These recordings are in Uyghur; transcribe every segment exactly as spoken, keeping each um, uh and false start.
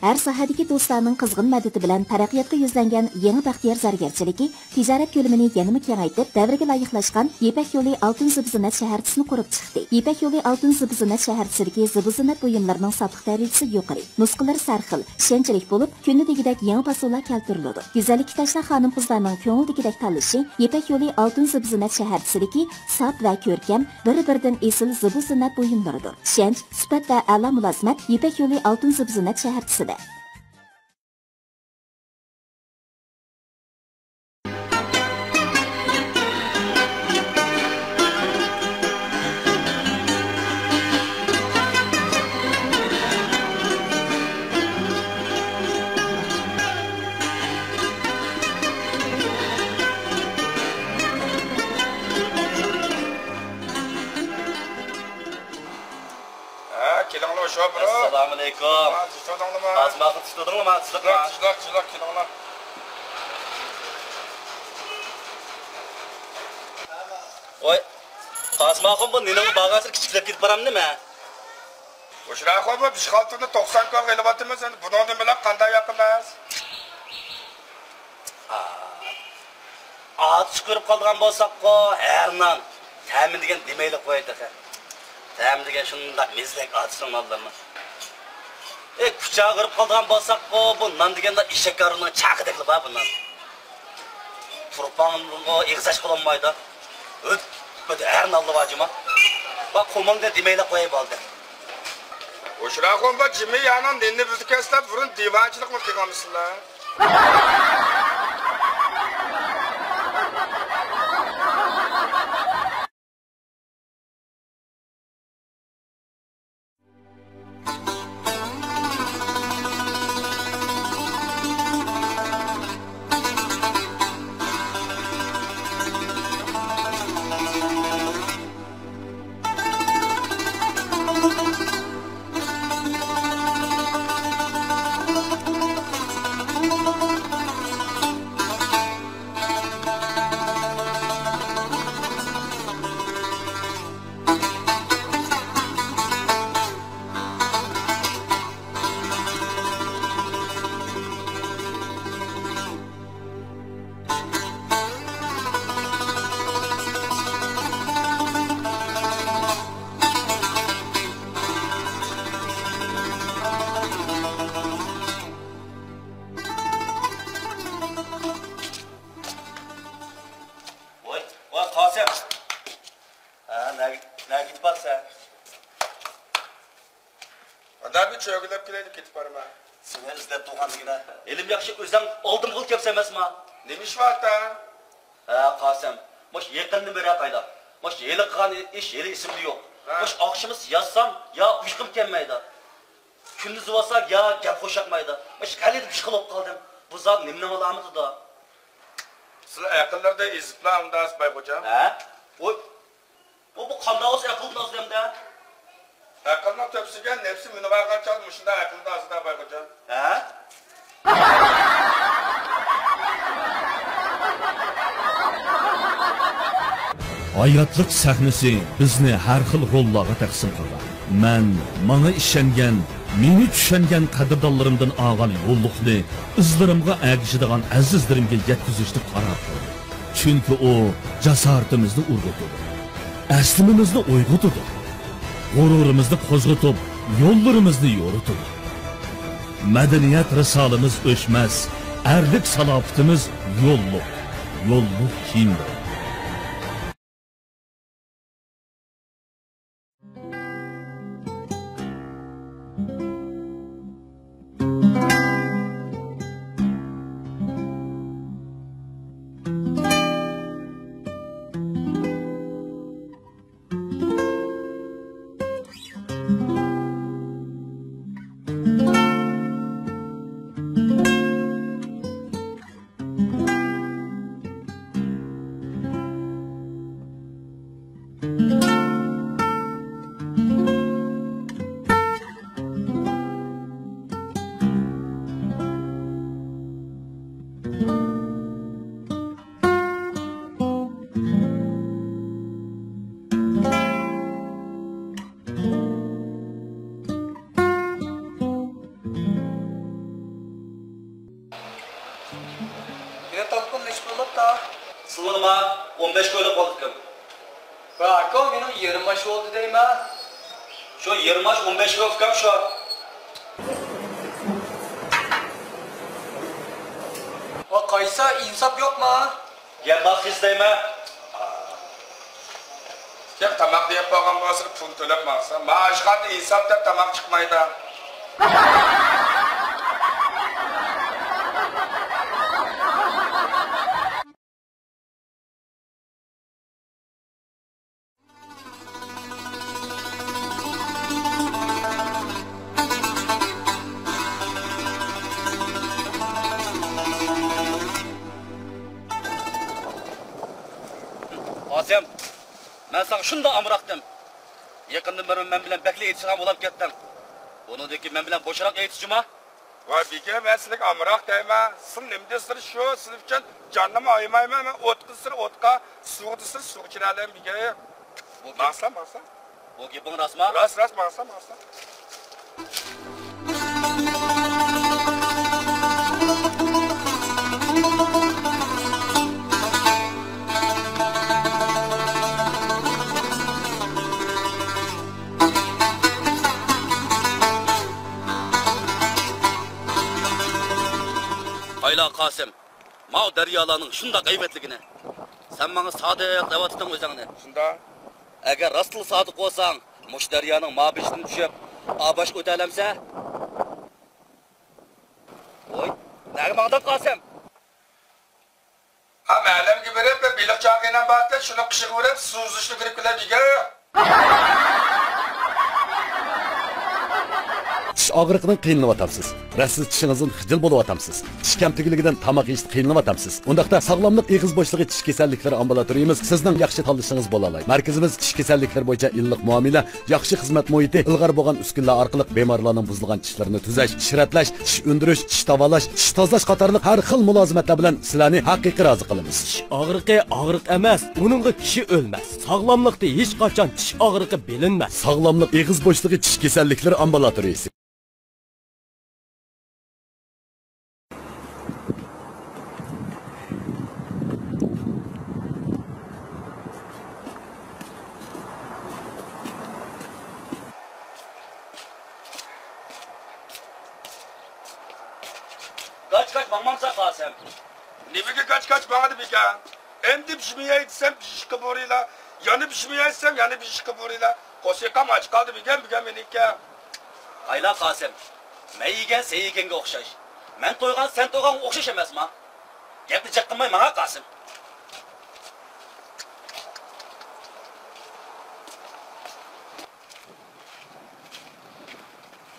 ھەر ساھەدىكى دوستلارنىڭ قىزغىن مەدىتى بىلەن تەرەققىياتقا يۈزلەنگەن يېڭى بەختىيار زەرگەرچىلىكى تىجارەت كۆلىمىنى يەنىمۇ كېڭەيتىپ، دەۋرگە لايىقلاشقان يىپەك يولى ئالتۇن زىبۇ زىننەت شەھەرچىسىنى قۇرۇپ چىقتى. يىپەك يولى ئالتۇن زىبۇ زىننەت شەھەرچىسىدىكى زىبۇ زىننەت بۇيۇملىرىنىڭ ساپلىق دەرىجىسى يۇقىرى، نۇسخىلىرى سەرخىل، ئىشەنچلىك بولۇپ، كۈندە دېگۈدەك يېڭى پاسونلار كەلتۈرۈلىدۇ. گۈزەللىككە تەشنا خانىم-قىزلارنىڭ كۆڭۈلدىكىدەك تاللىشى يىپەك يولى ئالتۇن زىبۇ زىننەت شەھەرچىسىدىكى ساپ ۋە كۆركەم، بىر-بىرىدىن ئېسىل زىبۇ زىننەت بۇيۇملىرىدۇر. ئىشەنچ، سۈپەت ۋە ئەلا مۇلازىمەت يىپەك يولى ئالتۇن زىبۇ زىننەت شەھەرچىسىدە. ھە، كېلىڭلار، شوپۇر. ئەسسالامۇئەلەيكۇم. ھە، تۇتۇڭلارمۇ؟ قاسىم ئاخۇن، تۇتۇڭلارمۇ؟ تۇتۇڭلار. تۇتۇڭلار، تۇتۇڭلار، كېلىڭلار. ۋاي، قاسىم ئاخۇن، بۇ نېنىڭ بارغانسېرى كىچىكلەپ كېتىپ بارامدۇ نېمە؟ ھوشراخۇنمۇ بىش خالتىنى توقسان كويغا ئېلىۋاتىمىز، ئەمدى بۇنىڭدىن بىلەن قانداق ياق ئەمەس؟ ئاچ قۇرۇپ قالىدىغان بولساققۇ، ھەر نان تەمى دېگەن دېمەيلى قوياي تېخى. تەمى دېگەن شۇنداق مېزىدەك ئاچىسىنىڭ نانلىرىنى. ئەي، كۇچا قۇرۇپ قالىدىغان بولساققۇ، بۇ نان دېگەندە ئېشەك كارۋىنىڭ چاقىدەكلا بار بۇ نان. تۇرپانغا ئېغىز ئاچقىلى بولمايدۇ. ھۆت، ھۆت، ھەر نانلا بار جۇما. بار قوماڭدا دېمەيلا قوياي بولدى. ھوشراخۇن، بار جىمى يانىڭ نېنىنى بىزدە كەسلەپ بۇرۇن دىۋانچىلىقمۇ قىلغانمىسىلەر؟ ۋاي، ۋاي، قاسىم. ھە، نەگە، نەگە كېتىپ بارسەن؟ ئادا بىر چۆگىلەپ كېلەيلى، كېتىپ بارىمەن. سېنى ئىزدەپ تۇرغان دېگىنە. ھېلىمۇ ياخشى ئۆزۈڭ ئالدىمغىلا كەپسەن ئەمەسما؟ نېمە ئىش بار ئاتا؟ ھە، قاسىم. مۇشۇ يېقىندىن بېرى قايدا؟ مۇشۇ ھېلى قىلغان ئىش ھېلى ئېسىمدە يوق. ھە. مۇشۇ ئاخشىمى ياتسام يا ئۇيقۇم كەلمەيدۇ. كۈندۈز بولسا يا گەپ قوشاقمايدۇ. مۇشۇ غەلىتە بىر ئىش قىلىپ قالدىم. بۇ زادى نېمىنىڭ ئالامىتىدۇ؟ سىلەر ئەقىللىرىدە ئېزىپلا ئۇنداق بايغوجام. ھە؟ ۋوي، بۇ، بۇ قانداق بولسا ئەقىلدىن ئازدى ئەمدى؟ ئەقىلنىڭ تۆپىسىگە نەپسى مىنىۋالغان چاغدا مۇشۇنداق ئەقىلدىن ئازىدۇ بايغوجام. ھە؟ ھاياتلىق سەھنىسى بىزنى ھەر خىل روللارغا تەقسىم قىلغان. مەن ماڭا ئىشەنگەن، مېنى چۈشەنگەن قەدىردانلىرىمدىن ئالغان يوللۇقنى ئىزلىرىمغا ئەگىشىدىغان ئەزىزلىرىمگە يەتكۈزۈشنى قارار قىلدىم. چۈنكى ئۇ جاسارىتىمىزنى ئۇرغۇتىدۇ، ئەسلىمىمىزنى ئويغىتىدۇ، غۇرۇرىمىزنى قوزغىتىپ، يوللىرىمىزنى يورۇتىدۇ. مەدەنىيەت رىسالىمىز ئۆچمەس، ئەرلىك سالاپىتىمىز يوللۇق، يوللۇق كىيىمدۇر. ئون بەش كىلو بولدى ئۇكام. باكۇ، مېنىڭ يېرىم ئاش بولدى دەيمەن. شۇ يېرىم ئاش ئون بەش كىلو ئۇكام شۇ. ۋا قايسا ئىنساپ يوقما؟ يەمما قىز دەيمەن. ياق، تاماق يەپ بولغان بولسا پۇل تۆلەپ ماڭسا. ماڭا ئاشخانىدا ئىنساپ دەپ تاماق چىقمايدۇ. قاسىم، مەن ساڭا شۇنداق ئامراقتىم. يېقىندىن بېرى مەن بىلەن بەكلا ئېيتىشىدىغان بولۇپ كەتتىڭ. بۇنىڭدىن كېيىن مەن بىلەن بوشراق ئېيتىشچىما؟ ۋاي بېگەم، مەن سىلىگە ئامراق دەيمەن. سىل نېمە دېسىلەر شۇ، سىل ئۈچۈن جاننىمۇ ئايىمايمەن. مەن ئوتقا دېسىلەر ئوتقا، سۇغا دېسىلەر سۇغا چىدايمەن بېگەم. بۇ گەپ، ماڭسا، ماڭسا. بۇ گېپىڭ راستما؟ راست، راست، ماڭسا، ماڭسا. قايلا قاسىم، ماۋۇ دەريالارنىڭ شۇنداق ھەيۋەتلىكىنى سەن ماڭا سادىق دەۋاتىتىڭ ئۆزۈڭنى. شۇنداق. ئەگەر راستلا سادىق بولساڭ، مۇشۇ دەريانىڭ ما بېشىدىن چۈشۈپ، ئا باشقا ئۆتەلەمسە؟ ۋوي، نەگە ماڭدىڭ قاسىم؟ ھا، مەلەمگە بېرىپ، بىر بېلىق چاقىنام بارتى، شۇنى قىشىغا بېرىپ، سۇ ئۈزۈشنى كىرىپ كېلەي دېگەن. چىش ئاغرىقىدىن قىينىلىۋاتامسىز؟ رەتسىز چىشىڭىزدىن خىجىل بولۇۋاتامسىز؟ چىش كەمتۈكلۈكىدىن تاماق يېيىشتە قىينىلىۋاتامسىز؟ ئۇنداقتا ساغلاملىق ئېغىز بوشلۇقى چىش كېسەللىكلىرى ئامبۇلاتورىيىمىز سىزنىڭ ياخشى تاللىشىڭىز بولالايدۇ. مەركىزىمىز چىش كېسەللىكلىرى بويىچە ئىللىق مۇئامىلە، ياخشى خىزمەت مۇھىتى، ئىلغار بولغان ئۈسكۈنىلەر ئارقىلىق بىمارلارنىڭ بۇزۇلغان چىشلىرىنى تۈزەش، چىش رەتلەش، چىش ئۈندۈرۈش، چىش داۋالاش، چىش تازىلاش قاتارلىق ھەر خىل مۇلازىمەتلەر بىلەن سىلەرنى ھەقىقىي رازى قىلىمىز. چىش ئاغرىقى ئاغرىق ئەمەس، ئۇنىڭغا كىشى ئۆلمەس. ساغلاملىقتا ھېچقاچان چىش ئاغرىقى بىلىنمەس. ساغلاملىق ئېغىز بوشلۇقى چىش كېسەللىكلىرى ئامبۇلاتورىيىسى. گاچ-گاچ ماڭمامسەن قاسىم؟ نېمىگە گاچ-گاچ ماڭىدۇ بىكا؟ ئەمدى بىژمىيەي دېسەم بىژىشقا بورىلا، يەنە بىژمىيەي دېسەم يەنە بىژىشقا بورىلا. قورسىقىم ئاچ قالدى بىكا، بىكا مېنىڭكى. قايلا قاسىم، مەن يېگەن سەن يېگەنگە ئوخشاش. مەن تويغان سەن تويغانغا ئوخشاش ئەمەسما؟ گەپنى جىق قىلماي ماڭا قاسىم.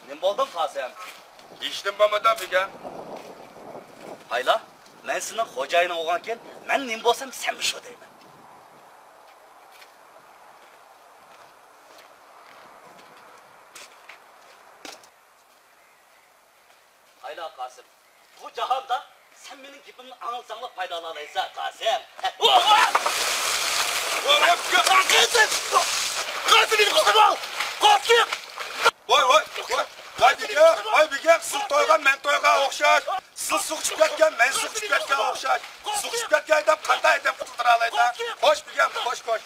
نېمە بولدۇڭ قاسىم؟ ھېچنېمە بولمىدىم بىكا. قايلا، مەن سېنىڭ خوجايىنىڭ بولغانكىن، مەن نېمە بولسام سەنمۇ شۇ دەيمەن. قايلا قاسىم، بۇ جاھاندا سەن مېنىڭ گېپىمنى ئاڭلىساڭلا پايدا ئالالايسەن قاسىم. قاسىم! قاسىم، مېنى قوغدىما! قاسىم! ۋاي، ۋاي، ۋاي، ۋاي بېگەم، ۋاي بېگەم، سىز تويغان مەن تويغان ئوخشاش. سىز سۇغا چۈشۈپ كەتكەن مەن سۇغا چۈشۈپ كەتكەن ئوخشاش. سۇغا چۈشۈپ كەتكەن ئادەم قانداق ئادەم قۇتۇلدۇرالايدۇ؟ خوش بېگەم، خوش، خوش.